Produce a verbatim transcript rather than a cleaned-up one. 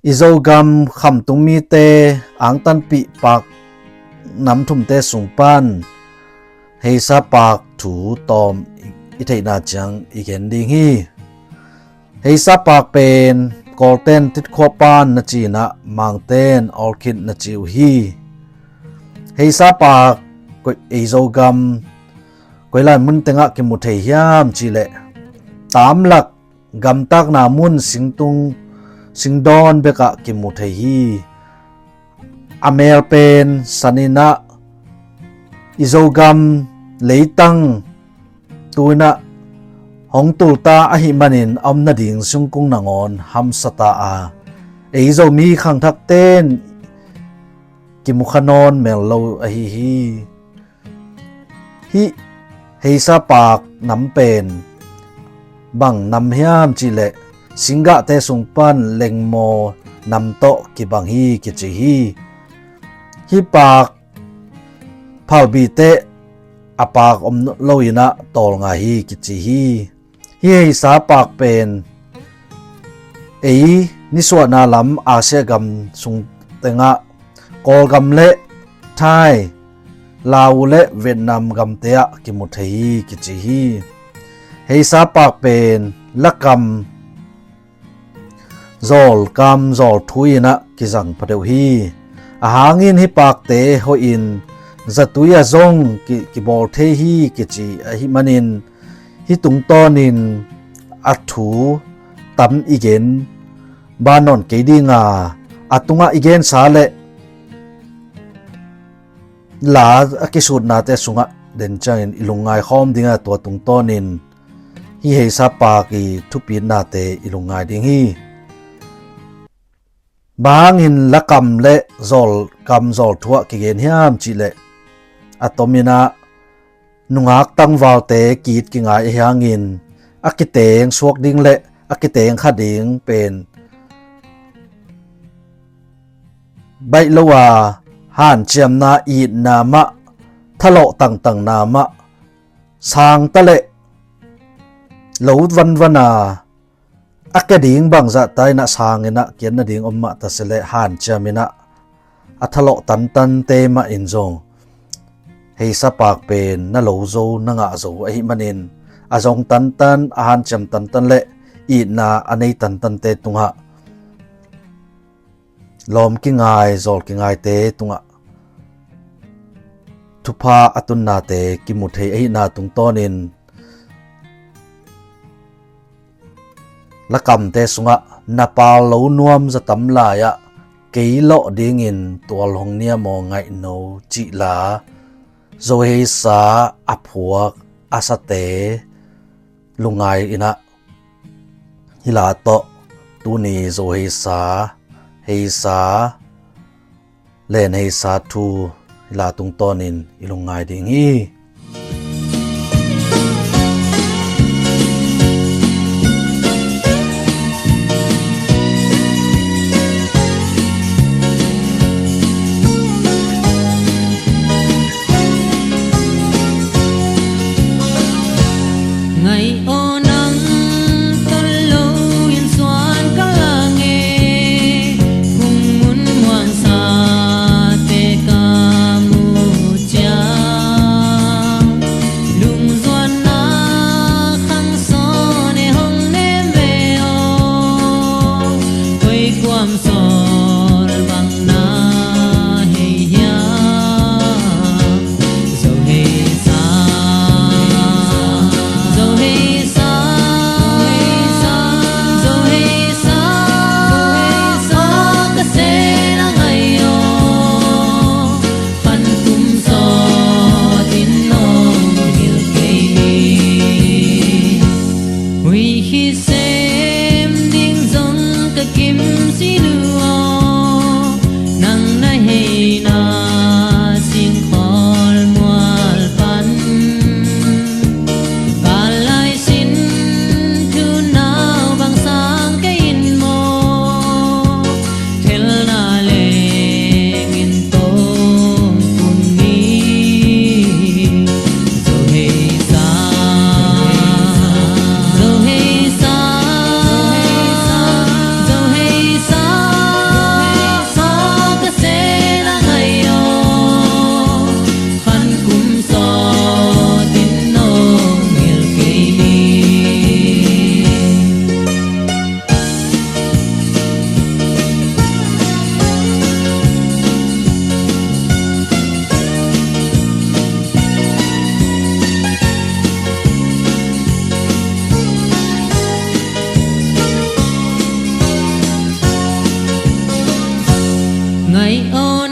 I Zogam khamtung mite angtanpih paak nam thumte sung pan Heisa paak thu tawm i theihna ciang i gen ding hi. Heisa paak pen Kawlten Titkhua pan na ci-in ah Mangten Orchid na ci uh hi. Heisa paak koi, ei Zogam koi lai mun tengah kimu thei hiam cih leh, taamlak gamtakna mun singtung singdawn bekah kimu thei hi. A mel pen sanin ah i Zogam leitang tu-in ah hong tulta ahih manin a om nading sungkung nangawn hamsa ta a, ei Zomi khangthakten kimu kha nawn mel lo ahi hi. Hih Heisa paak nam pen bang nam hiam cih leh, singgahte sung pan lengmaw nam tawh kibang hi kici hi. Hih paak phalbite a paak om lo-in ah tawlnga hi kici hi. Hih Heisa paak pen ei nisuahna lam Asia gam sung tengah Kawlgam le Thai, Lao le Vietnam gamte ah kimu thei hi kici hi. Heisa paak pen lakam zawlkam zawlthu in ah kizang phadeuh hi. Ahang in hih paakte hoih in zatui ah zong ki, kibawl thei hi kici ahih manin, hih tungtawnin a thu tam i gen ban nawn kei ding a, a tungah i gensa le la a kisutnate sungah den ciangin i lungngai khawm ding a, tua tungtawnin hih Heisa paak i thupitnate i lungngai ding hi. Bang hangin lakam le zawlkam zawlthu ah kigen hiam cih leh, a tomin ah nungak tangvalte ki-it kingai ahih hangin a kiteng suak ding le a kiteng kha ding pen baih lo a, hanciamna, itna mah, thalawh tangtanna mah, sang ta leh lo vanvan a, a kia ding bangzah ta in ah sang in ah kiat nading om mah ta se leh, hanciam in ah a thalawh tantante mah in zong Heisa paak pen na lo zo, na ngah zo ahih manin, a zong tantan, a hanciam tantan le itna a nei tantante tungah lawm kingai, zawl kingaite tungah thupha a tunnate kimu thei ahihna tungtawnin, lakamte sungah na pal lo nuam zatam lai-ah kei lawh dingin tual hong niam aw, ngaih no cih la, Zo Heisa a phuak a sate lungngai in ah, hih la tawh tuni Zo Heisa, Heisa, Len Heisa thu hih la tungtawnin i lungngai ding hi. Ngaih aw nang, tawllo in suan ka la nge, khung mun muansa te ka muh ciang, lungzuanna khang sawn e hong nem ve aw, koi kuam sawl bang na hei hiam? Zo Heisa, Zo Heisa, Zo Heisa, ka sena ngai aw, pan kum sawt in nong hilh kei ni. Hui hi sem ding zong ka kim sin uh aw, nang na heina singkhawl mual pan, gal lai sin thunau bang sang kei in maw, thelna leng in tong kum ni. Zo Heisa, Zo Heisa, Zo Heisa, Ai aw